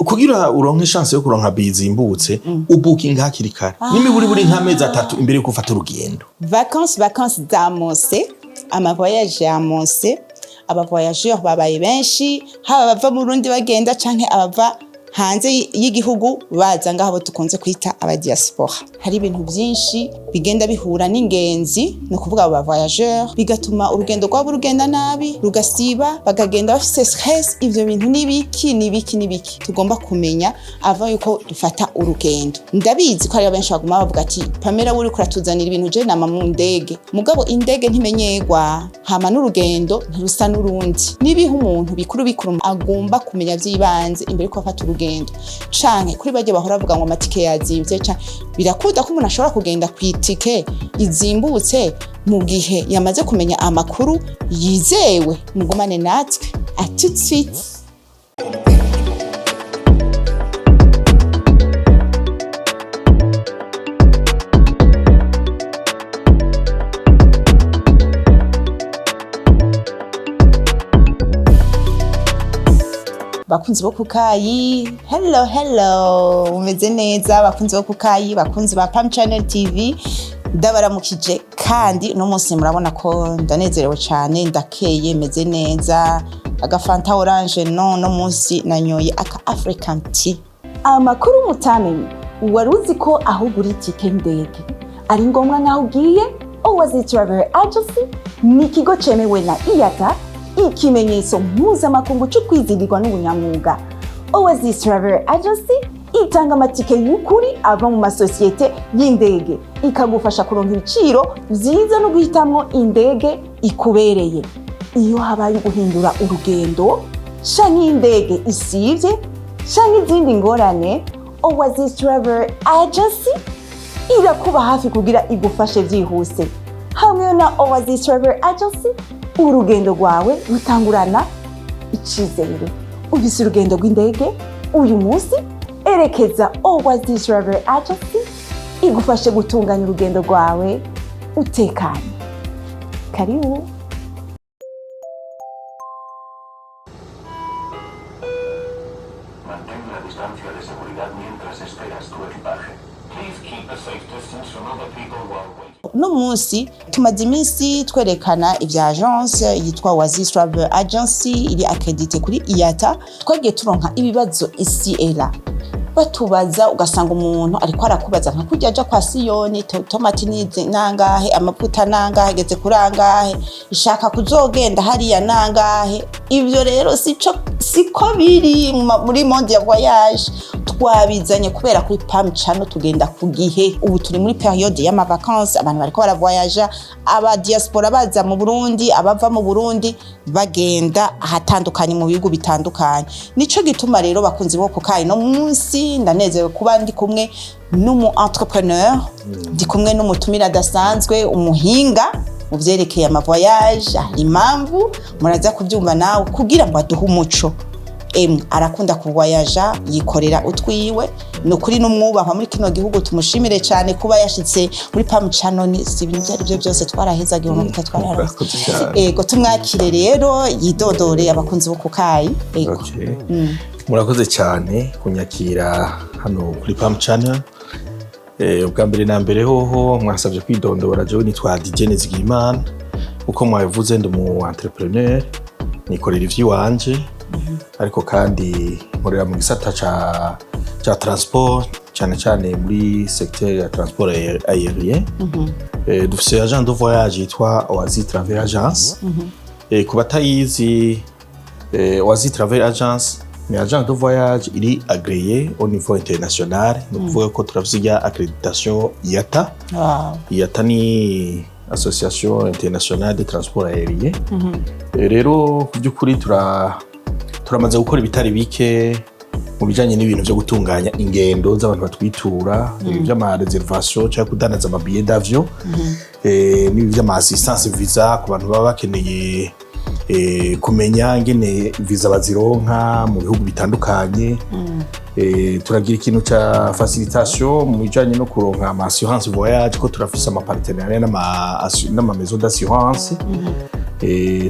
Kugira uronke chance yo kuronka bizimbutse, ubukinga hakiri kare, n'imiburiburi nk'amezi 3 imbere yuko ufata urugendo. Vacances, vacances zamose, amavoyage yamose, abavoyageurs babaye benshi, haba abava mu Burundi bagenda canke abava hanze y'igihugu baza ngaho, abo dukunze kwita abadiaspora. Hari ibintu byinshi bigenda bihura n'ingenzi, ni ukuvuga abo bavoyageurs, bigatuma urugendo rwabo rugenda nabi, rugasiba, bakagenda bafise stress. Ivyo bintu n'ibiki n'ibiki n'ibiki tugomba kumenya ava yuko dufata urugendo. Ndabizi ko hariho benshi baguma bavuga ati: "Pamela, uri kuratuzanira ibintu, je nama mu ndege." Mugabo indege ntimenyerwa, hama n'urugendo ntirusa n'urundi. Nibiha umuntu bikuru bikuru agomba kumenya vy'ibanze imbere yuko afata urugendo, canke kuri barya bahora bavuga ngo amatike yazimvye, canke birakunda ko umuntu ashobora kugenda ku itike izimbutse mu gihe yamaze kumenya amakuru yizewe. Mugumane natwe, à tout de suite. Bakunzi bo kukayi, hello hello, mumeze neza? Bakunzi bo kukayi, bakunzi ba Pam Channel TV, ndabaramukije. Kandi uno munsi murabona ko ndanezerewe cyane, ndakeye, meze neza. Agafanta orange no no munsi nanyoye aka African tea. Amakuru mutamenye: wari uzi ko aho ugura itike y'indege ari ngombwa nk'aho ugiye? Oasis Travel Agency ni ikigo cyemewe na IATA, ikimenyetso mpuzamakungu cyo kwizigirwa n'ubunyamwuga. Oasis Travel Agency itanga amatike y'ukuri ava mu masosiyete y'indege, ikagufasha kuronka ibiciro byiza no guhitamwo indege ikubereye. Iyo habaye guhindura urugendo canke indege isivye canke izindi ngorane, Oasis Travel Agency irakuba hafi kugira igufashe byihuse. Hamwe na Oasis Travel Agency, urugendo rwawe rutangurana icyizere. Ufise urugendo rw'indege uyu munsi, erekeza Oasis Travel Agency igufashe gutunganya urugendo rwawe utekanye. Karibu. Mantén la distancia de seguridad mientras esperas tu equipaje. Please keep a safe distance from other people while waiting. Uno munsi tumaze iminsi twerekana ibya agence yitwa Oasis Travel Agency, iri accréditée kuri IATA. Twagiye turonka ibibazo isi era batubaza, ugasanga umuntu ariko arakubaza nka kurya aja kwa Siyoni: tomati nizi nangahe, amavuta nangahe, ageze kuri angahe, ishaka kuzogenda hariya nangahe. Ivyo rero sico, siko biri muri monde ya voyage. Twabizanye kubera kuri Pam Channel tugenda ku gihe. Ubu turi muri période y'ama vacances, abantu bariko baravoyaja, aba diaspora baza mu Burundi, abava mu Burundi bagenda ahatandukanye mu bihugu bitandukanye. Nico gituma rero, bakunzi bo kukayi, no munsi ndanezerewe kuba ndi kumwe n'umu entrepreneur, ndi kumwe n'umutumire adasanzwe, umuhinga mu vyerekeye ama voyage. Hari impamvu muraza kubyumva nawe, kugira ngo aduhe umuco. Emwe, arakunda kuvoyaja, yikorera utwiwe, ni ukuri n'umwubahwa muri kino gihugu. Tumushimire cyane kuba yashitse muri Pam Channel. Ni si ibintu ibyo ari byo byose twarahezagiye amavuta, twararonse. Murakoze cyane. Ego, tumwakire rero, yidodore abakunzi bo kukayi. Ego. Okay. Murakoze cyane kunyakira hano kuri Pam Channel. Ubwa mbere na mbere hoho mwasabye kwidondora. Jewe nitwa DJ Nizigiyimana, uko mwabivuze, ndi umu entrepreneur, nikorera ivy'iwanje, ariko kandi nkorera mu gisata ca transport, cyane cyane muri secteur ya transport aérien. Dufise agent de voyage yitwa Oasis Travel Agence. Ku batayizi, Oasis Travel Agence ni agent de voyage iri agréée au niveau international, ni ukuvuga ko turafise irya accréditation IATA. IATA ni Association Internationale de Transport Aérien. Rero ku by'ukuri turamaze gukora ibitari bike mu bijanye n'ibintu byo gutunganya ingendo z'abantu batwitura, ibi by'ama réservation cyangwa kudandaza ama billet d'avion, n'ibi by'ama assistance visa ku bantu baba bakeneye kumenya ingene visa bazironka mu bihugu bitandukanye. Turagira ikintu ca facilitation mu bijanye no kuronka ama assurance voyage, ko turafise ama partenariat n'ama maison d'assurance.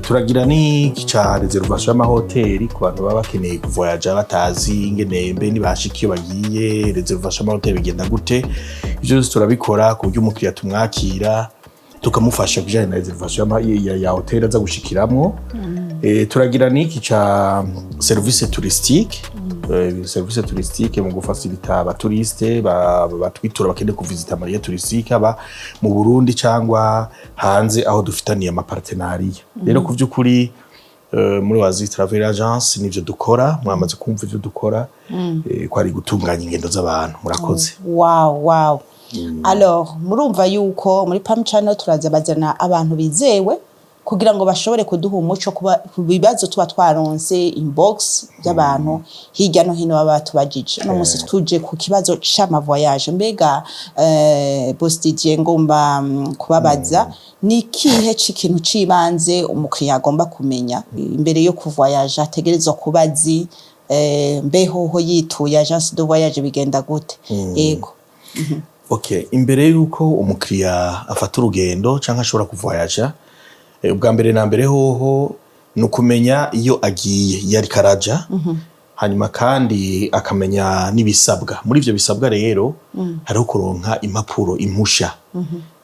Turagira n'iki ca réservation y'amahoteli ku bantu baba bakeneye kuvoyaja batazi ingene mbe nibashika iyo bagiye, réservation y'amahoteli bigenda gute. Ivyo vyose turabikora ku buryo umukiriya tumwakira, tukamufasha kujanye na réservation ya hoteli aza gushikiramwo. Turagira n'iki ca service touristique, service touristique mu gufacilita aba touristes batwitura bakeneye kuvizita ama lieux touristiques, aba mu Burundi cyangwa hanze aho dufitaniye ama partenariats. Rero ku vy'ukuri, muri Oasis Travel Agence nivyo dukora. Mwamaze kumva ivyo dukora, ko ari gutunganya ingendo z'abantu. Murakoze. Wow. Alors murumva yuko muri Pam Channel turaza bazana abantu bizewe kugira ngo bashobore kuduha umuco ku bibazo tuba twaronse inbox by'abantu hirya no hino baba batubajije. Uno munsi tuje ku kibazo c'ama voyage. Mbega Boss Didier, ngomba kubabaza, ni ikihe c'ikintu c'ibanze umukiriya agomba kumenya imbere yo kuvoyaja, ategerezwa kuba azi? Mbehoho yituye agence de voyage bigenda gute? Yego. Okay, imbere yuko umukiriya afata urugendo cyangwa ashobora kuvoyaja, ubwa mbere na mbere hoho ni ukumenya iyo agiye, iyo ariko araja, hanyuma kandi akamenya n'ibisabwa. Muri ivyo bisabwa rero hariho kuronka impapuro,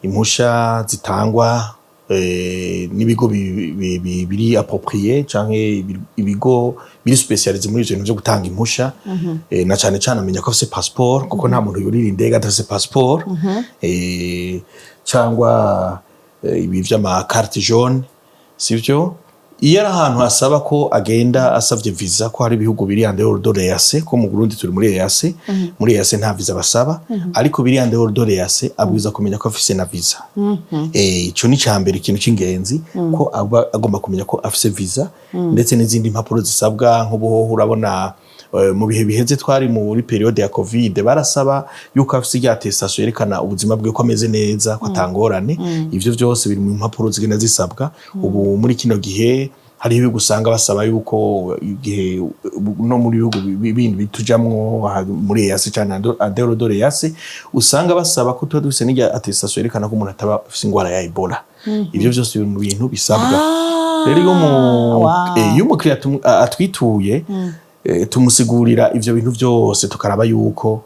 impusha zitangwa n'ibigo biri approprié canke ibigo biri spécialisé muri ivyo bintu vyo gutanga impusha. Na cane cane amenya ko afise passeport, kuko nta muntu yurira indege adafise passeport, cyangwa ibi vy'ama carte jaune, sivyo? Iyo ari ahantu hasaba ko agenda asavye visa, ko hari ibihugu biri en dehors de l'EAC, ko mu Burundi turi muri EAC, muri EAC nta visa basaba, ariko biri en dehors de l'EAC abwiza kumenya ko afise na visa. Ico ni cambere, ikintu c'ingenzi ko aba agomba kumenya ko afise visa, ndetse n'izindi mpapuro zisabwa. Nk'ubuhoho urabona, mu bihe biheze twari muri période ya Covid, barasaba yuko afise rya attestation yerekana ubuzima bwe ko ameze neza, ko atangorane. Ivyo vyose biri mu mpapuro zigenda zisabwa. Ubu muri kino gihe hariho ibihugu usanga basaba yuko igihe no muri bihugu bindi bitujamwo muri EAC canke en dehors de l'EAC, usanga basaba ko tuba dufise n'irya attestation yerekana ko umuntu ataba afise ingwara ya Ebola. Ivyo vyose biri mu bintu bisabwa. Rero iyo iyo umukiriya atwituye, tumusigurira ivyo bintu vyose, tukaraba yuko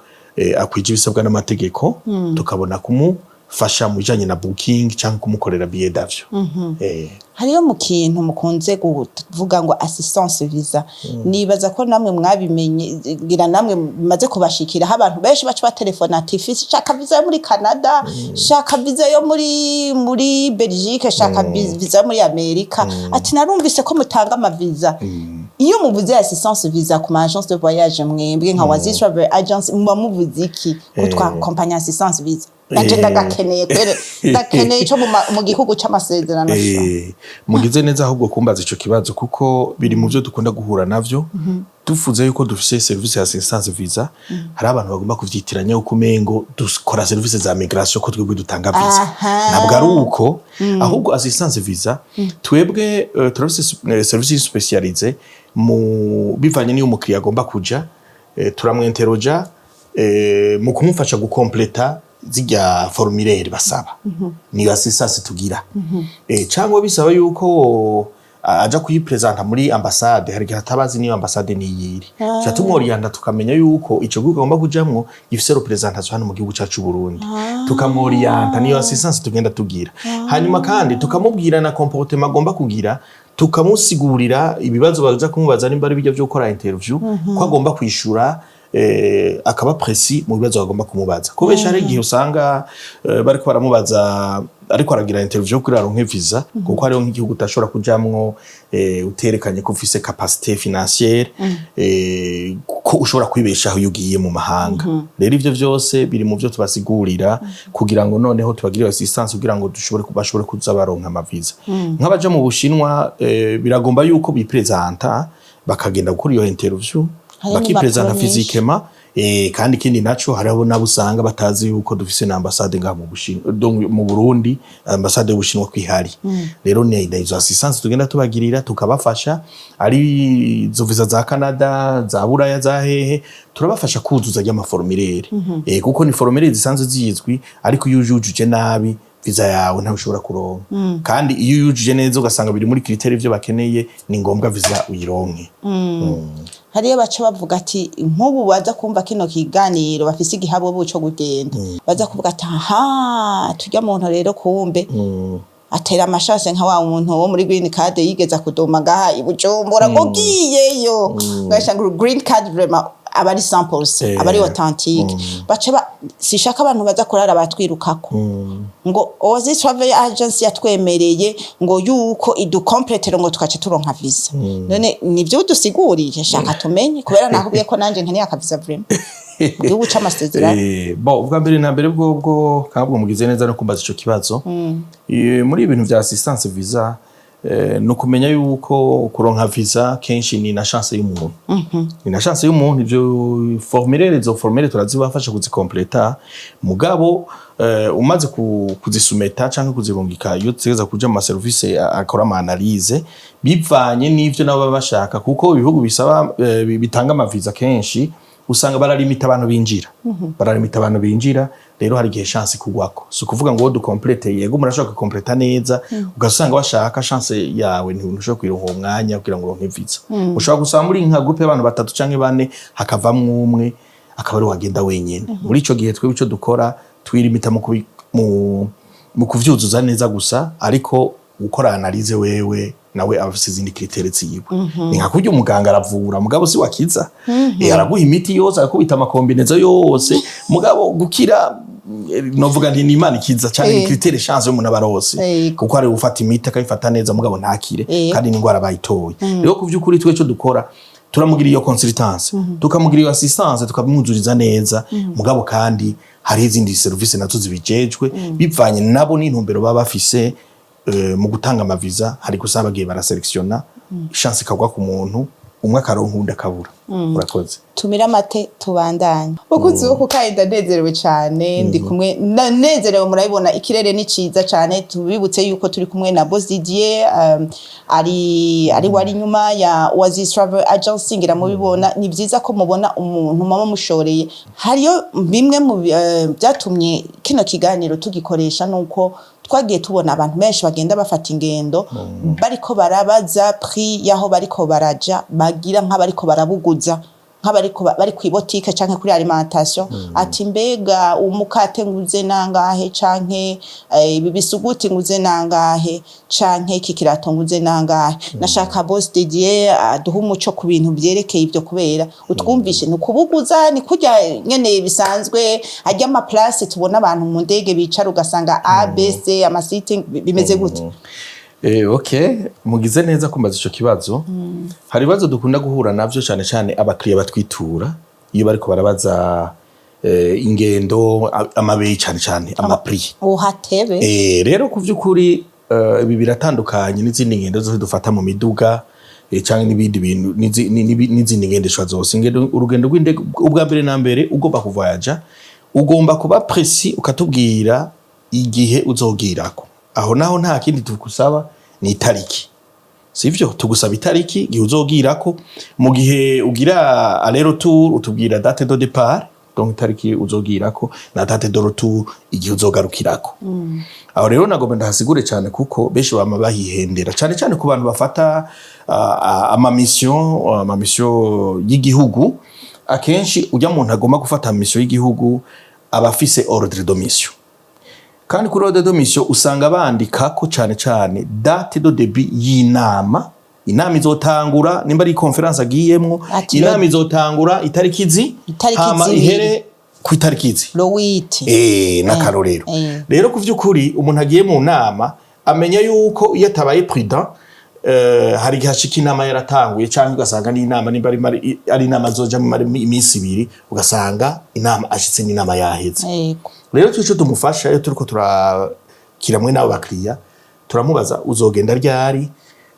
akwije ibisabwa n'amategeko, tukabona kumufasha mu bijanye na booking cyangwa kumukorera billet d'avion. Hariyo mu kintu mukunze kuvuga ngo assistance visa. Nibaza ko namwe mwabimenye, ngira namwe mumaze kubashikiraho abantu benshi baca batelefona ati: "Fisi shaka visa yo muri Canada, shaka visa yo muri Belgique, shaka visa yo muri Amerika", ati: "Narumvise ko mutanga amaviza." Iyo muvuze assistance visa ku ma agence de voyage, mwebwe nka Oasis Travel Agence muba muvuze iki? Ko twakompanya assistance visa, nanje ndagakeneye kwere, ndakeneye ico mu gihugu c'amasezerano sha. Mugize neza ahubwo kumbaza ico kibazo, kuko biri mu byo dukunda guhura navyo. Tuvuze yuko dufise service ya assistance visa, hari abantu bagomba kuvyitiranya uko umengo dukora service za migration, ko twebwe dutanga visa. Ntabwo ari uko. Ahubwo assistance visa, twebwe turafise service spécialisée mu bivanye n'iyo umukiriya agomba kuja, turamwenteroja mu kumufasha gukompleta zirya formulaire basaba. Niyo assistance tugira. Cyangwa bisaba yuko aja kuyipresenta muri ambasade, hari igihe atabazi niyo ambasade niyiri, tuca tumworiyanta, tukamenya yuko ico gihugu agomba kujamwo gifise représentation hano mu gihugu cacu Burundi, tukamworiyanta. Niyo assistance tugenda tugira. Hanyuma kandi tukamubwira na comportement agomba kugira, tukamusigurira ibibazo baza kumubaza, nimba ari bijya byo gukora interview, ko agomba kwishura akaba précis mu bibazo bagomba kumubaza. Kubesha hari igihe usanga bariko baramubaza ariko aragira interview kuri aronke visa, kuko hariho nk'igihugu utashobora kujamwo uterekanye ko ufise capacité financière, ko ushobora kwibeshaho iyo ugiye mu mahanga. Rero ivyo vyose biri mu vyo tubasigurira kugira ngo noneho tubagirire assistance, kugira ngo dushobore bashobore kuza baronka amaviza. Nk'abaja mu Bushinwa, biragomba yuko bipresenta, bakagenda gukora iyo interview, Harimo bakipresenta impapuro nyinshi. physiquement. Kandi ikindi naco, hariho nabo usanga batazi yuko dufise na ambasade ngaha mu Bushinwa, donc mu Burundi ambasade y'Ubushinwa kwihari. Rero ni izo assistance tugenda tubagirira, tukabafasha. Ari izo visa za Canada, za Buraya, za hehe, turabafasha kuzuza ry'ama formulaire, kuko ni formulaire zisanzwe zizwi, ariko iyo ujujuje nabi Visa yawe ntawe ushobora kuronka. Kandi iyo uyujuje neza, ugasanga biri muri critères ivyo bakeneye, ni ngombwa visa uyironke. Hariyo baca bavuga ati nk'ubu baza kumva kino kiganiro, bafise igihabobo co kugenda, baza kuvuga ati: "Aha turya muntu rero kumbe atera amashase nka wa muntu wo muri green card yigeza kudoma ngaha i Bujumbura ngo ugiyeyo ngasha ngo green card vraiment aba ari 100%, aba ari authentique." Baca sishaka abantu baza kurara batwirukako ngo Oasis Travel Agency yatwemereye ngo yuko idukompletera ngo tukaca turonka visa. None nivyo udusiguriye, shaka tumenye, kubera nakubwiye ko nanje nkeneye akavisa vraiment mu gihugu c'amasezerano. Bon, ubwa mbere na mbere bwobwo kabwo mugize neza no kumbaza ico kibazo. Muri ibintu vya assistance visa, no kumenya yuko kuronka visa kenshi ni na chance y'umuntu, ni na chance y'umuntu. Ivyo formulaire, izo formulaire turazibafasha kuzikompleta, mugabo umaze kuzisumeta canke kuzirungika, iyo tutegeza kuja mu maserivisi akora ama analyse bivanye n'ivyo nabo baba bashaka, kuko ibihugu bisaba bitanga amaviza kenshi usanga baralimita abantu binjira, baralimita abantu binjira. Rero hari igihe chance kugwako. Si ukuvuga ngo dukomplete, yego murashobora gukompleta neza, ugasanga washaka chance yawe ntushobora kuyironka uwo mwanya kugira ngo uronke visa. Ushobora gusanga muri nka groupe y'abantu batatu canke bane, hakavamwo umwe akaba ari wagenda wenyene. Muri ico gihe twebwe ico dukora, twirimita mu kuvyuzuza neza gusa, ariko gukora analyse wewe nawe aba afise izindi critères ziwe. Ni nka kurya umuganga aravura, mugabo si wakiza. Araguha imiti yose, arakubita ama combinaisons yose, mugabo gukira, novuga nti ni Imana ikiza cyane, ni critère chance y'umuntu aba arose, kuko ari gufata imiti akayifata neza mugabo ntakire, kandi n'indwara bayitoye. Rero ku vy'ukuri twe ico dukora, turamugira iyo consultance, tukamugira iyo assistance, tukamwuzuriza neza, mugabo kandi hari izindi service nazo zibijejwe bivanye nabo n'intumbero baba bafise mu gutanga amaviza. Hari gusa bagiye baraselektiona, chance ikagwa ku muntu umwe akaronka, uwundi akabura. Urakoze. Tumire amate tubandanye. Bakunzi bo kukayi, ndanezerewe cyane, ndi kumwe ndanezerewe, murabibona ikirere ni ciza cyane. Tubibutse yuko turi kumwe na Boss Didier, ari wari inyuma ya Oasis Travel Agency. Ngira mubibona, ni byiza ko mubona umuntu mama mushoreye. Hariyo bimwe mu byatumye kino kiganiro tugikoresha, nuko twagiye tubona abantu benshi bagenda bafata ingendo bariko barabaza prix y'aho bariko baraja, bagira nk'abariko barabuguza, nk'abariko bari kw'ibotike canke kuri alimentation, ati: "Mbega umukate nguze nangahe?" canke "Ibi bisuguti nguze nangahe?" canke "Iki kirato nguze nangahe?" Nashaka Boss Didier aduhe umuco ku bintu vyerekeye ivyo, kubera utwumvishe ni ukubuguza, ni kurya nyene bisanzwe arya ama place tubona abantu mu ndege bicara, ugasanga A B C, ama sitting, bimeze gute? Ok, mugize neza kumbaza ico kibazo. Hari ibibazo dukunda guhura navyo cyane cyane abakiriya batwitura iyo bariko barabaza ingendo, amabeyi, cyane cyane ama prix. Uhatebe. Rero ku vy'ukuri ibi biratandukanye n'izindi ngendo zose dufata mu miduga, canke n'ibindi bintu n'izindi ngendeshwa zose. Ingendo, urugendo rw'indege, ubwa mbere na mbere ugomba kuvoyaja, ugomba kuba précis, ukatubwira igihe uzogirako. Aho naho nta kindi tugusaba, ni itariki, sivyo? Tugusaba itariki igihe uzogirako. Mu gihe ugira aller retour, utubwira date de départ, donc itariki uzogirako, na date de retour, igihe uzogarukirako. Aho rero nagomba ndahasigure cyane, kuko benshi bama bahihendera, cyane cyane ku bantu bafata ama mission y'igihugu. Akenshi ujya muntu agomba gufata mission y'igihugu aba afise ordre de mission, kandi kuri ordre de mission usanga bandika ko cyane cyane date de début y'inama. Inama izotangura, nimba ari conférence agiyemwo, Ati inama izotangura itariki izi, Itariki hama zibiri. ihere ku itariki izi. Le 8. N'akarorero. Rero ku vy'ukuri umuntu agiye mu nama amenya yuko iyo atabaye prudent, hari igihe ashika inama yaratanguye, canke ugasanga n'inama nimba ari inama azojamwo imara iminsi 2, ugasanga inama ashitse n'inama yaheze. Rero twe ico tumufasha iyo turiko turakira mwe n'abo bakiriya, turamubaza uzogenda ryari.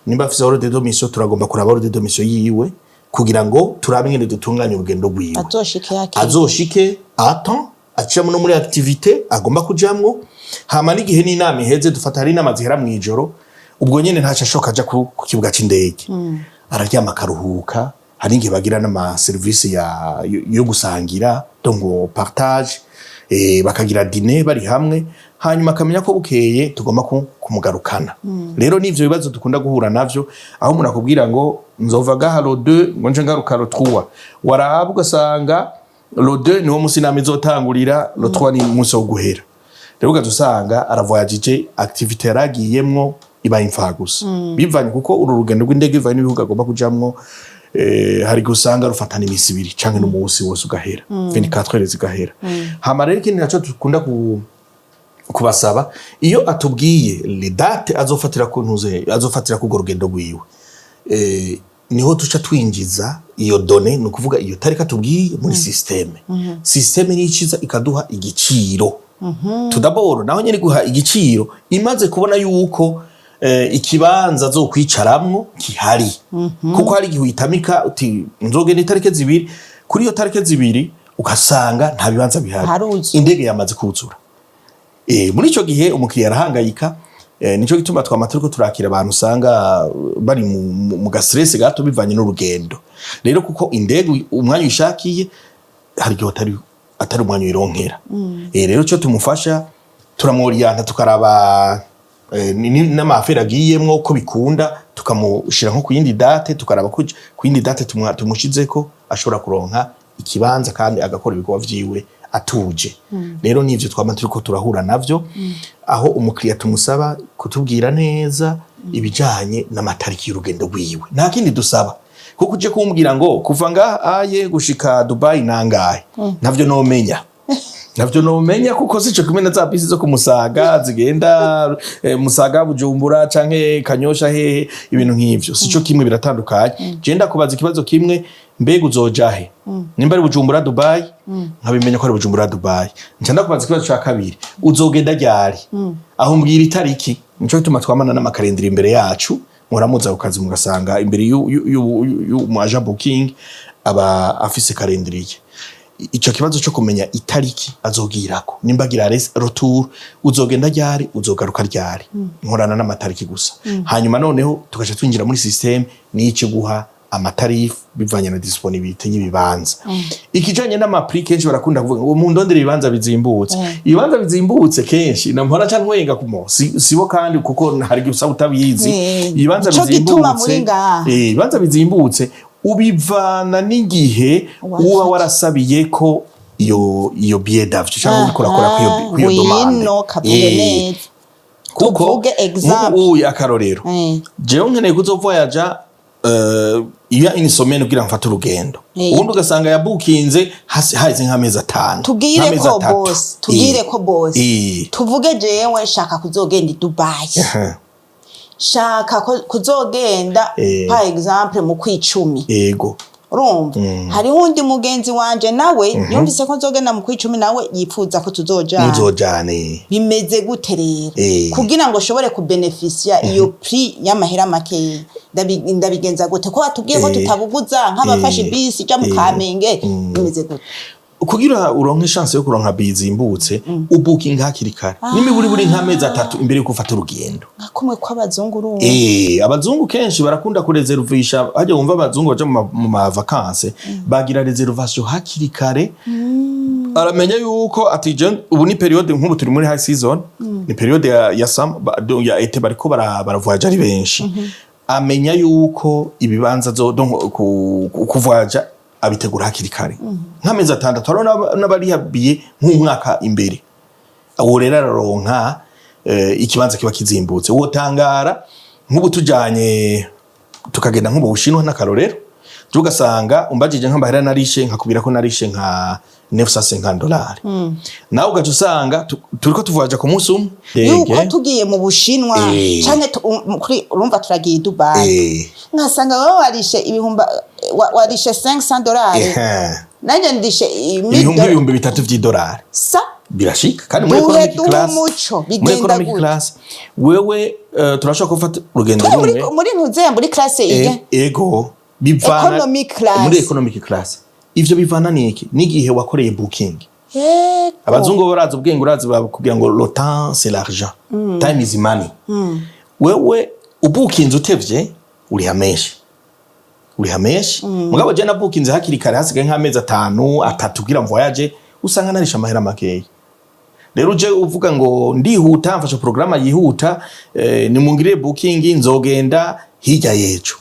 Nimba afise ordre de mission, turagomba kuraba ordre de mission yiwe kugira ngo turabe ingene dutunganya urugendo rwiwe, azoshike hakiri, azoshike à temps, aciyemo no muri activité agomba kujamwo. Hama n'igihe n'inama iheze, dufata hari inama zihera mw'ijoro, ubwo nyene ntaco ashoka aja ku kibuga c'indege, araryama akaruhuka. Hari igihe bagira n'ama service yo gusangira, donc partage, bakagira dîner bari hamwe. Hanyuma akamenya ko bukeye tugomba kumugarukana. Rero n'ivyo bibazo dukunda guhura navyo, aho umuntu akubwira ngo nzova gaha le 2, ngo nje ngaruka le 3, waraba ugasanga le 2 niwo musi inama izotangurira, le 3 ni umunsi wo guhera. Rero ugaca usanga aravoyagije, activité yaragiyemwo ibaye imfagusa, bivanye kuko uru rugendo rw'indege, bivanye n'ibihugu agomba kujamwo, hari igihe usanga rufatana imisi 2 canke n'umunsi wose ugahera, 24 heures zigahera. Hama rero ikindi naco dukunda kubasaba, iyo atubwiye les dates azofatira ku ntuze, azofatira kurwo rugendo rwiwe, niho tuca twinjiza iyo donnée, ni ukuvuga iyo tariki atubwiye, muri système. Système niciza ikaduha igiciro. Tout d'abord naho nyene guha igiciro imaze kubona yuko ikibanza azokwicaramwo gihari, kuko hari igihe uyitamika uti nzogenda itariki 2, kuri iyo tariki 2 ugasanga nta bibanza bihari. Haruzuye. Indege yamaze kuzura. Muri ico gihe umukiriya arahangayika. Nico gituma twama turiko turakira abantu usanga bari mu ga stress gato bivanye n'urugendo. Rero kuko indege umwanya uyishakiye hari igihe atari umwanya uyironkera. Rero ico tumufasha, turamworiyanta, tukaraba n'ama affaires agiyemwo ko bikunda, tukamushira nko ku yindi date, tukaraba ko ku yindi date tumushizeko ashobora kuronka ikibanza kandi agakora ibikorwa vyiwe atuje. Rero nivyo twama turiko turahura navyo, aho umukiriya tumusaba kutubwira neza ibijanye n'amatariki y'urugendo rwiwe. Nta kindi dusaba, kuko uje kumbwira ngo kuva ngaha aye gushika Dubai nangahe, ntavyo nomenya, navyo nomenya, kuko sico kimwe na za bisi zo kumusaga zigenda Musaga, Bujumbura canke Kanyosha, hehe, ibintu nk'ivyo sico kimwe, biratandukanye. Je ndakubaza ikibazo kimwe: mbega uzoja he? Nimba ari Bujumbura Dubai, nkabimenya ko ari Bujumbura Dubai. Nca ndakubaza ikibazo ca kabiri: uzogenda ryari? Aho mbwira itariki. Nico gituma twamana n'ama calendrier imbere yacu. Muhora ku kazi mugasanga imbere y'umu agent booking aba afise calendrier. Ico kibazo co kumenya itariki azogirako, nimba agira retour, uzogenda ryari, uzogaruka ryari, nkorana n'amatariki gusa. Hanyuma noneho tugaca twinjira muri système, nico guha ama tarifs bivanye na disponibilité y'ibibanza. Ikijanye n'ama prix, kenshi barakunda kuvuga ngo mundondere ibibanza bizimbutse. Ibibanza bizimbutse kenshi nampora ca ntwenga ku sibo kandi, kuko hari igihe usaba utabizi. Ibibanza Nico gituma bizimbutse muri ngaha. Ibibanza bizimbutse ubivana n'igihe uba warasabiye ko iyo billet d'avion cyangwa uriko urakora kwiyo demande. Ngwino kavuge neza. Kuko Tuvuge example. nk'ubu uyu akarorero, jewe nkeneye kuzovoyaja iya une semaine kugira mfate urugendo, ubundi ugasanga yabukinze haheze nk'amezi 5, Tubwire nk'amezi ko 3. boss, tubwire ko boss, tuvuge jewe nshaka kuzogenda i Dubai, shaka kuzogenda par exemple mu kwicumi. Urumva hariho undi mugenzi wanje nawe yumvise ko nzogenda mu kwicumi, nawe yifuza ko tuzojana. Muzojane. Bimeze gute rero kugira ngo ushobore kubenefisiya iyo prix y'amahera makeya? Ndabigenza gute ko watubwiye ko tutabuguza nk'abafashe bisi ija mu Kamenge? Bimeze gute? Kugira uronke chance yo kuronka bizimbutse, ubukinga hakiri kare, n'imiburi buri nk'amezi 3 imbere yuko ufata urugendo. Nka kumwe kw'abazungu, urumva. Abazungu kenshi barakunda kureservisha. Hajya wumva abazungu baja mu ma vacances bagira réservation hakiri kare. Aramenya yuko ati je ubu ni période, nk'ubu turi muri high season, ni période ya summer, ya été, bariko baravoyaja ari benshi. Amenya yuko ibibanza zo donc kuvoyaja abitegura hakiri kare, nk'amezi 6. Hariho n'abarihabiye nk'umwaka imbere. Uwo rero araronka ikibanza kiba kizimbutse. Wotangara nk'ubu tujanye tukagenda nko mu Bushinwa n'akarorero, ugasanga umbajije nk'amahera narishe, nkakubwira ko narishe nka $950, nawe ugaca usanga turiko tuvoyaja ku munsi umwe. Yuko Ndege. tugiye mu Bushinwa canke urumva turagiye i Dubai, nkasanga wowe warishe ibihumbi, warishe $500, nanjye ndishe 3,000 vy'idolari. Sa Birashika kandi muri Duhe economic duhe class. umuco, Muri bigenda economic gute? class wewe, turashobora gufata urugendo Turi muri rumwe. muri ntuzeya muri classe ige Ego, bivana Economic class. Muri economic class ivyo bivana niki? N'igihe wakoreye booking. Abazungu bo barazi ubwenge, urazi bakubwira ngo le temps c'est l'argent, time is money. Wewe ubukinze utevye uriha menshi, uriha menshi. Mugabo je nabukinze hakiri kare, hasigaye nk'amezi 5, 3 kugira voyage, usanga narisha amahera makeya. Rero uje uvuga ngo ndihuta, mfashe programme yihuta, nimungirire booking, nzogenda hirya y'ejo.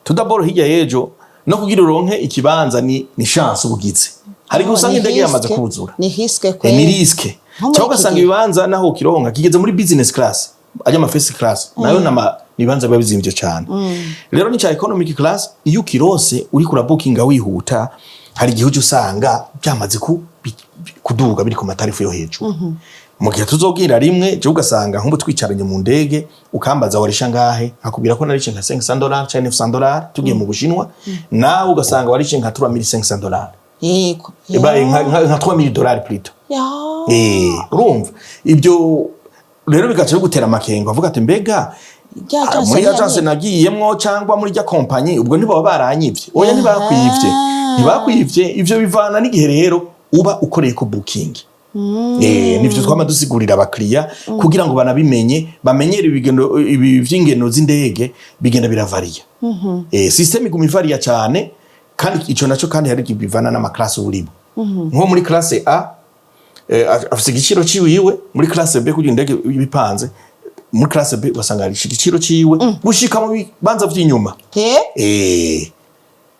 Tudaboro hirya y'ejo no kugira uronke ikibanza ni chance ubugize. Hari igihe usanga Ni indege yamaze risque. kuzura. Ni risque Ni risque. Nko muri Cyangwa iki ugasanga gihe. ibibanza naho ukironka kigeze muri business class, ajya ama first class nayo nama nibanza biba bizimvye cyane. Rero ni cya economic class, iyo ukirose uriko urabukinga wihuta, hari igihe ujya usanga byamaze kuduga, biri ku matarifu yo hejuru. Mu gihe tuzogira rimwe, je ugasanga nk'ubu twicaranye mu ndege, ukambaza warisha ngahe, nkakubwira ko narishe nka $500 canke $900 tugiye mu Bushinwa, nawe ugasanga warishe nka $3500. Eba, nka $3000 plutôt. Urumva ibyo rero bigaca bigutera amakenga, avuga ati mbega Rya agence muri niya agence nagiyemwo cyangwa muri rya kompanyi, ubwo ntibaba baranyivye? Oya, ntibakwivye, ntibakwivye. Ivyo bivana n'igihe rero uba ukoreye ko booking. Nivyo twama dusigurira abakiriya kugira ngo banabimenye, bamenyere ibigendo ibi vy'ingendo z'indege bigenda biravariya. System iguma ivariya cyane, kandi ico naco kandi hari igihe bivana n'amaklasi urimo. Nko muri classe A afise igiciro ciwiwe, muri classe B, kugira indege ibipanze muri classe B ugasanga hari igiciro ciwe gushika mu bibanza vy'inyuma.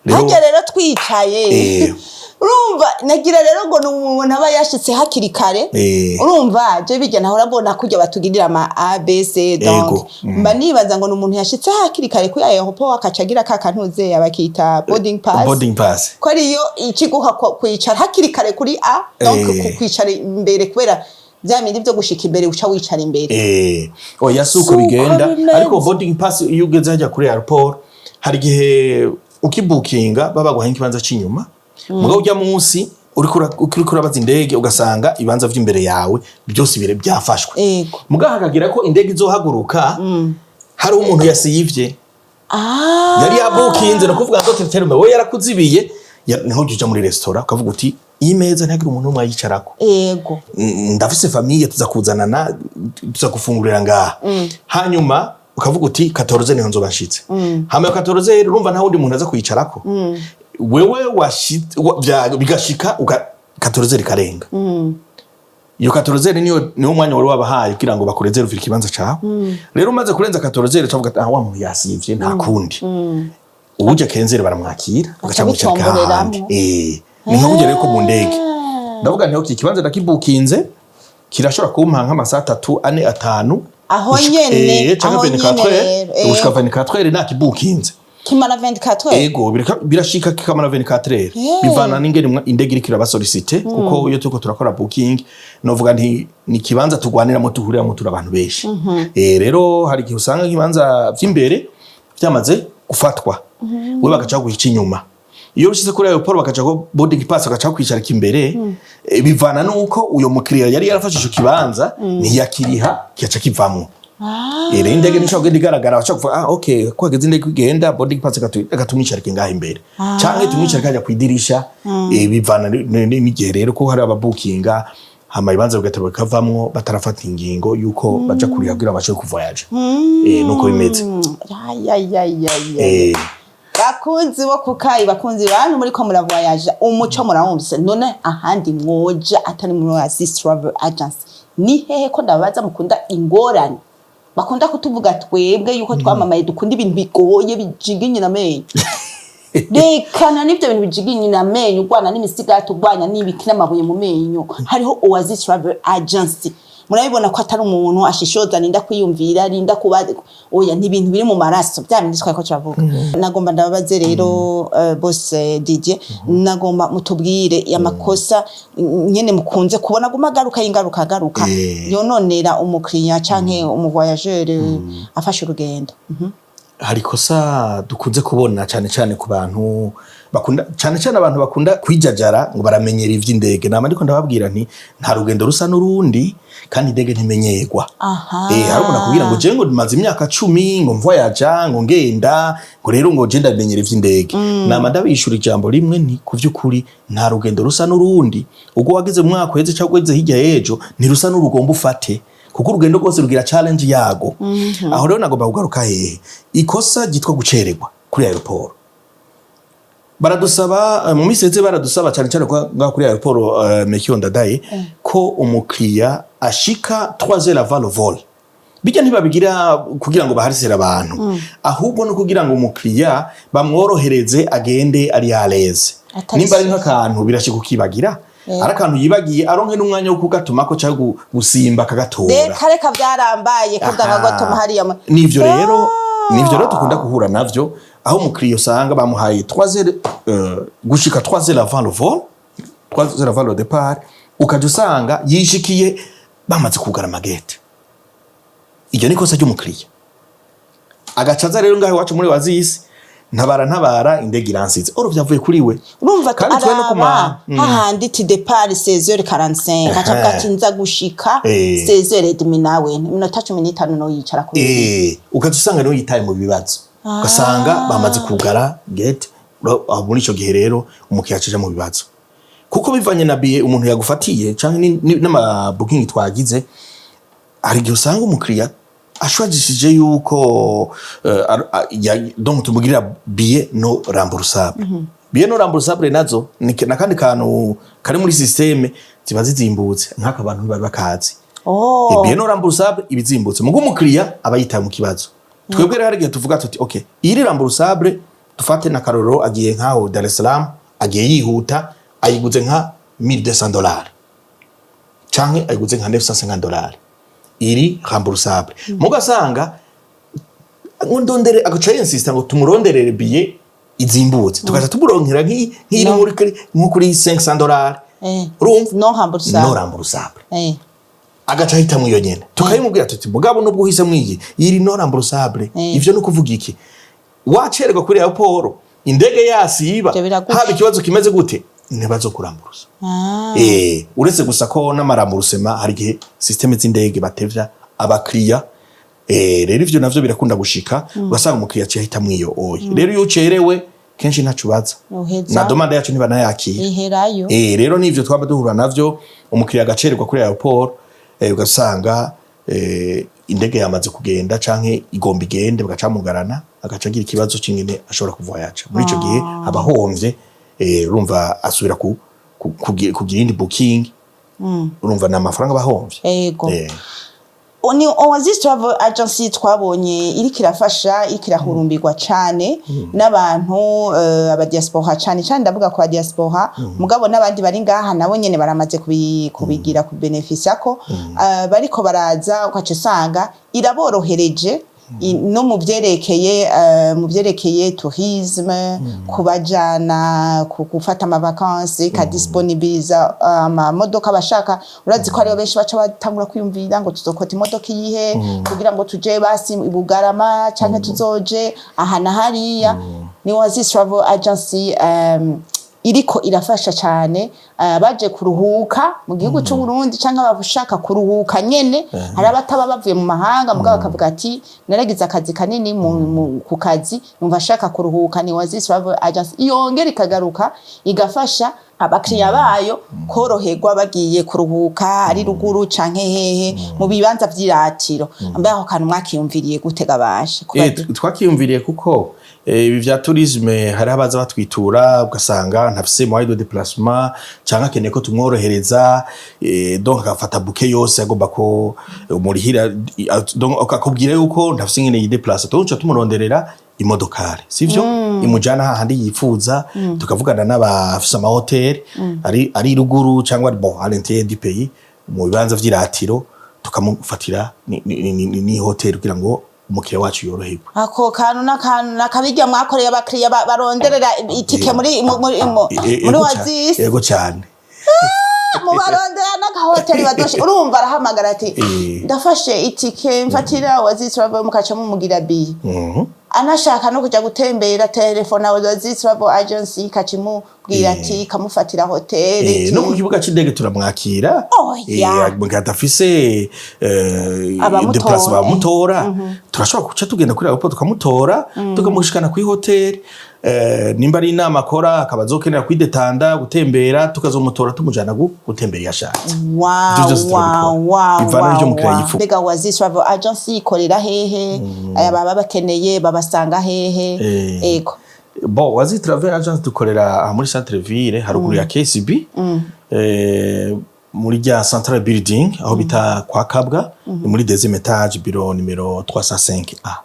Rero Harya rero twicaye, urumva nagira rero ngo ni umuntu aba yashitse hakiri kare. Urumva je bijya nahora mbona kurya batugirira ama A B C, donc mba nibaza ngo ni umuntu yashitse hakiri kare kuri aéroport, akaca agira ka kantuze bakita boarding pass, Boarding pass. ko ariyo ikiguha kwicara hakiri kare kuri A, donc kwicara imbere, kubera bya bindi byo gushika imbere uca wicara imbere. Oya, si uko Si uko bigenda. bimeze. Ariko boarding pass, iyo ugeze hajya kuri aéroport, hari igihe ukibukinga baba baguhaye ikibanza c'inyuma, mugabo ujya munsi uriko urabaza indege, ugasanga ibibanza vy'imbere yawe byose bire byafashwe. Mugabo hakagira ko indege izohaguruka, hari umuntu yasivye, yari yabukinze, no kuvuga ngo terme we yarakuzibiye, niho uja muri restaurant ukavuga uti iyi meza ntihagire umuntu n'umwe ayicarako. Ndafise famille, tuza kuzanana, tuza gufungurira ngaha. Hanyuma ukavuga uti 14 niho nzoba nshitse. Hama 14 urumva nta wundi muntu aza kuyicarako. Wewe bigashika 14 rikarenga, iyo 14 niyo mwanya wari wabahaye kugira ngo bakurezervire ikibanza cawe. Rero umaze kurenza 14, ucavuga ati ah, wa muntu yasivye, nta kundi. Uwuje 15 baramwakira, ugaca mwicarika hahandi. Acabitomboreramo. Ni nka burya rero ko mu ndege ndavuga nti okay, ikibanza ndakibukinze, kirashobora kumpa nk'amasaha 3, 4, 5. Aho nyene, canke aho nyene 24 rero, gushika 24 heures nakibukinze. Kimara 24 heures? Ego, birashika kikamara 24 heures, bivana n'ingene indege iriko irabasolicite, kuko iyo turiko turakora booking, novuga nti ni ikibanza tugwaniramo, tuhuriramo turi abantu benshi. Rero hari igihe usanga nk'ibibanza vy'imbere vyamaze gufatwa, we bagaca baguha inyuma. Iyo ushize kuri aéroport bakaca ko boarding pass, bagaca kwicarika imbere. Bivana nuko uyo mukiriya yari yarafashe ico kibanza, ntiyakiriha, kigaca kivamwo. Rero indege nishobora kugenda igaragara, baca kuvuga ah okay, ko hageze indege igenda, boarding pass, reka tumwicarike ngaha imbere canke tumwicarike hajya kwidirisha. Bivana n'igihe rero, ko hari ababukinga hama ibibanza bigateba bikavamwo batarafata ingingo yuko baja kuriha kugira babashe kuvoyaja. Nuko bimeze. Ay, ay, ay, ay, ay. Bakunzi bo kukayi, bakunzi bantu muriko muravoyaja, umuco murawumvise. None ahandi mwoja atari muri Oasis Travel Agency ni hehe? Ko ndabaza mukunda ingorane, bakunda kutuvuga twebwe yuko twamamaye dukunda ibintu bigoye bijiginyina amenyo. Rekana n'ibyo bintu bijiginyina amenyo, urwana n'imisigati, urwanya n'ibiki n'amabuye mu menyo. Hariho Oasis Travel Agency. Murabibona ko atari umuntu ashishoza, arinda kwiyumvira, arinda kuba, oya, ni ibintu biri mu maraso, bya bindi twari ko turavuga. Nagomba ndababaze rero, boss Didier, nagomba mutubwire amakosa nyene mukunze kubona guma agaruka, y'ingaruka agaruka, yononera umukiriya canke umuvoyageur afashe urugendo. Hari ikosa dukunze kubona cyane cyane ku bantu bakunda, cyane cyane abantu bakunda kwijajara ngo baramenyera ivy'indege. Nama ariko ndababwira nti nta rugendo rusa n'urundi, kandi indege ntimenyerwa. Hari umuntu akubwira ngo jewe ngo maze imyaka 10 ngo mvoyaja, ngo ngenda, ngo rero ngo je ndamenyera ivy'indege. Nama ndabishura ijambo rimwe nti ku vy'ukuri nta rugendo rusa n'urundi. Ubwo wagize mu mwaka uheze cyangwa ugeze hirya y'ejo ntirusa n'urugomba ufate, kuko urugendo rwose rugira challenge yago. Aho rero nagomba kugaruka hehe? Ikosa ryitwa gucererwa kuri aéroport. Baradusaba mu minsi iheze baradusaba cyane cyane kwa ngaho kuri aéroport Melchior Ndadaye ko umukiriya ashika 3 heures avant le vol. Bijya ntibabigira kugira ngo baharisire abantu, ahubwo no kugira ngo umukiriya bamworohereze, agende ari à l'aise. Atari Nimba ari stress. nk'akantu birashika ukibagira, ari akantu yibagiye, aronke n'umwanya wo kugatumako cyangwa gusimba akagatora. Reka reka, byarambaye ko ndakagotoma hariya Nivyo rero dukunda guhura navyo, aho umukiriya usanga bamuhaye 3 heures, gushika 3 heures avant le vol, 3 heures avant le départ, ukaja usanga yishikiye bamaze kugara ama gate. Iryo ni ikosa ry'umukiriya. Agaca aza rero ngaho iwacu muri Oasis: "Ntabara, ntabara, indege iransize." Oro vyavuye kuri we. Urumva Kandi twe no kuma araba hahandi ti départ 16h45, aca avuga ati nza gushika 16h30, nawe iminota 15 no yicara kuri. Ukaza usanga niwe yitaye mu bibazo, ugasanga bamaze kugara gate. Aho muri ico gihe rero umukiriya acaja mu bibazo, kuko bivanye na billet umuntu yagufatiye canke n'ama booking twagize, hari igihe usanga umukiriya ashwagishije yuko donc tumugirira billet non remboursable. Billet non remboursable nazo ni nakandi kantu kari muri système, ziba zizimbutse, nk'aka abantu ntibari bakazi. Billet non remboursable iba izimbutse, mugo umukiriya aba yitaye mu kibazo. Twebwe rero hari igihe tuvuga tuti: "Okay, iri remboursable." Dufate na karorero, agiye nkaho Dar es Salaam, agiye yihuta, ayiguze nka $1200 canke ayiguze nka $950, iri remboursable. Mugasanga ngo ndondere, agaca yinsista ngo tumuronderere billet izimbutse, tukaca tumuronkera nk'iri No. nko kuri $500. Urumva? Non remboursable. Non remboursable. Agaca ahitamwo iyo nyene, tukabimubwira tuti: "Mugabo nubwo uhisemo iyi, iri non remboursable." Ivyo ni ukuvuga iki? Wacererwa kuri aéroport, indege yasiba, Ivyo biragusha. haba ikibazo kimeze gute, ntibazokuramburusa. Uretse gusa ko n'ama remboursement, hari igihe système z'indege batevya abakiriya. Rero ivyo navyo birakunda gushika, ugasanga umukiriya aciye ahitamwo iyo oya. Rero iyo ucerewe kenshi ntaco ubaza, Uheza. na demande yacu ntibanayakira. Iherayo. Rero nivyo twaba duhura navyo, umukiriya agacererwa kuri aéroport, ugasanga indege yamaze kugenda canke igomba igende, bagaca mugarana, agaca agira ikibazo c'ingene ashobora kuvoyaja. Muri ico gihe aba ahomvye. Urumva asubira kugira iyindi booking, urumva ni amafaranga aba ahomvye. Ego. Ni Oasis Travel Agency twabonye iriko irafasha, iriko irahurumbirwa cane n'abantu, aba diaspora cane cane. Ndavuga ku ba diaspora, mugabo n'abandi bari ngaha nabo nyene baramaze kubigira kubenefisa ko bariko baraza, ukaca usanga iraborohereje no mu vyerekeye tourisme, kubajana gufata ama vacances, ikadisponibiliza amamodoka bashaka. Urazi ko hariho benshi baca batangura kwiyumvira ngo tuzokota imodoka iyihe kugira ngo tuje basi i Bugarama canke tuzoje aha na hariya. Ni Oasis Travel Agency iriko irafasha cane baje kuruhuka mu gihugu c'u Burundi canke abashaka kuruhuka nyene. Hari abataba bavuye mu mahanga, mugabo bakavuga ati naragize akazi kanini ku kazi, numva ashaka kuruhuka. Ni Oasis Travel Agency yongera ikagaruka igafasha abakiriya bayo koroherwa bagiye kuruhuka, ari ruguru canke hehe, mu bibanza vy'iratiro. Mbe aho kantu mwakiyumviriye gute gabashe? Twakiyumviriye kuko ibi vya tourisme hariho abaza batwitura, ugasanga ntafise moyen de déplacement canke akeneye ko tumworohereza, donc agafata bouquet yose, agomba ko umurihira, donc akakubwira yuko ntafise ingene yideplace. Tuca tumuronderera imodokari, sivyo, imujana hahandi yifuza, tukavugana n'abafise amahoteli ari ruguru cyangwa ari bon à l'intérieur du pays, mu bibanza vy'iratiro, tukamufatira ni hoteli kugira ngo umukiriya wacu yoroherwe. Ako kantu n'akantu nakabirya mwakoreye abakiriya baronderera itike muri Oasis? Yego cyane. Mubarondera n'agahoteli badoshe. Urumva arahamagara ati ndafashe itike, mfatira Oasis Travel, mukaca mumugira billet. Anashaka no kuja gutembera, telefona Oasis Travel Agency, ikaca imubwira ati ikamufatira hoteli. No ku kibuga c'indege turamwakira. Oya. Mu gihe adafise Abamutora. déplacement, bamutora, turashobora guca tugenda kuri aéroport tukamutora, tukamushikana kuri hoteli. Nimba ari inama akora, akaba azokenera kwidetanda, gutembera, tukazomutora tumujana gutembera iyo ashatse. Ivyo vyose turabikora. Bivana n'ivyo umukiriya yifuza. Mbega Oasis Travel Agency ikorera hehe? Aya baba bakeneye babasanga hehe? Ego. Bon, Oasis Travel Agence dukorera aha muri centre ville, haruguru ya KCB, muri rya central building aho bita kwa Kabwa, ni muri deuxième étage, bureau numéro 305 A.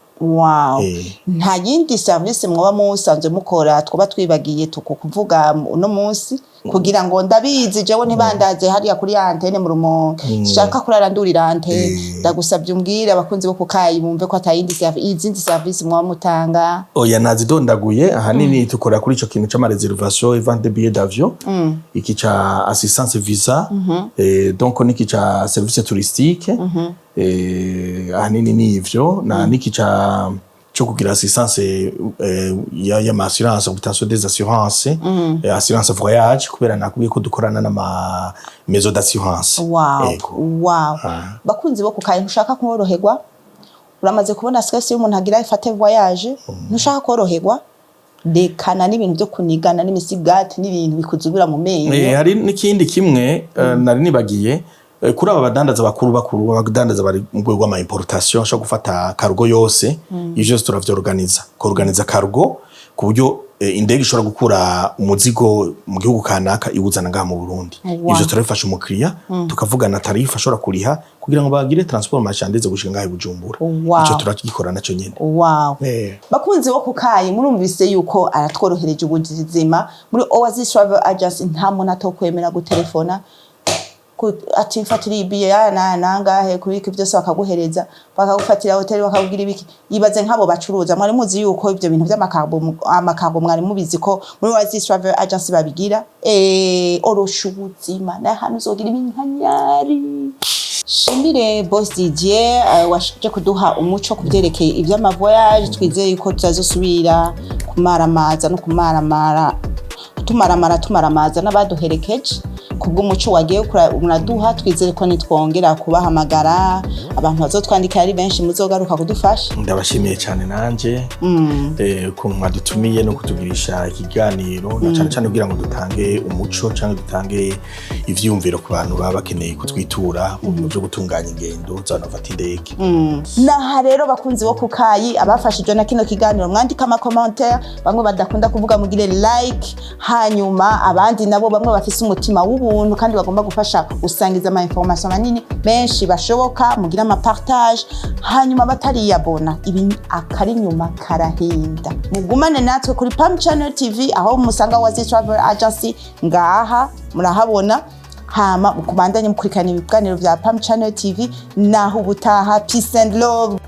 Nta yindi service mwoba musanzwe mukora twaba twibagiye tukukuvuga uno munsi, kugira ngo ndabizi jewe ntibandaze hariya kuri ya antene mu Rumonge, shaka kurara ndurira antene. Ndagusabye umbwire abakunzi bo kukayi bumve ko atayindi service, izindi service mwoba mutanga. Oya, nazidondaguye. Ahanini tukora kuri ico kintu c'ama réservation et vente de billets d'avion, iki ca assistance visa, donc niki ca service touristique. Ahanini ni ivyo, na niki ca cyo kugira assistance y'ama assurance, obtention des assurances, assurance voyage, kubera nakubwiye ko dukorana n'ama maison d'assurance. Ego. Bakunzi bo kukayi, ntushaka koroherwa? Uramaze kubona stress y'umuntu agira ifate voyage. Ntushaka koroherwa? Rekana n'ibintu byo kunigana n'imisigati n'ibintu bikuzubira mu menyo. Hari n'ikindi kimwe nari nibagiye, kuri aba badandaza bakuru bakuru, abadandaza bari mu rwego rw'ama importation, ashobora gufata cargo yose. Ivyo vyose turavyorganiza, korganiza cargo ku buryo indege ishobora gukura umuzigo mu gihugu kanaka iwuzana ngaha mu Burundi. Ivyo turabifasha umukiriya, tukavugana tarif ashobora kuriha kugira ngo bagire transport marchandise gushika ngaha i Bujumbura. Ico turagikora naco nyene. Bakunzi bo kukayi, murumvise yuko aratworohereje ubuzima muri Oasis Travel Agency. Nta muntu atokwemera gutelefona ati mfatira iyi billet ya na nangahe kubika, byose bakaguhereza, bakagufatira hoteli, bakakugira ibiki. Ibaze nk'abo bacuruza, mwari muzi yuko ibyo bintu by'ama cargo, ama cargo, mwari mubizi ko muri Oasis Travel Agency babigira? Orosha ubuzima na hano uzogira ibinkanyari. Shimire Boss Didier waje kuduha umuco ku byerekeye iby'ama voyage. Twizeye yuko tutazosubira kumaramaza no kumaramara, tumaramara, tumaramaza n'abaduherekeje kubw'umuco wagiye muraduha. Twizere ko nitwongera kubahamagara, abantu bazotwandikira ari benshi, muzogaruka kudufasha. Ndabashimiye cyane nanje ukuntu mwadutumiye no kutugirisha ikiganiro, na cyane cyane kugira ngo dutange umuco cyangwa dutange ivyiyumviro ku bantu baba bakeneye kutwitura mu bintu byo gutunganya ingendo z'abantu bafata indege. Naha rero, bakunzi bo kukayi, abafashijwe na kino kiganiro, mwandika ama commentaire. Bamwe badakunda kuvuga, mugire like. Hanyuma abandi nabo, bamwe bafise umutima w'ubuntu kandi bagomba gufasha gusangiza ama information manini menshi bashoboka, mugire ama partage. Hanyuma batariyabona, ibi akari nyuma karahinda. Mugumane natwe kuri Pam Channel TV, aho musanga Oasis Travel Agency ngaha murahabona. Hama mukubandanye mukurikirana ibiganiro vya Pam Channel TV. Naho ubutaha, peace and love.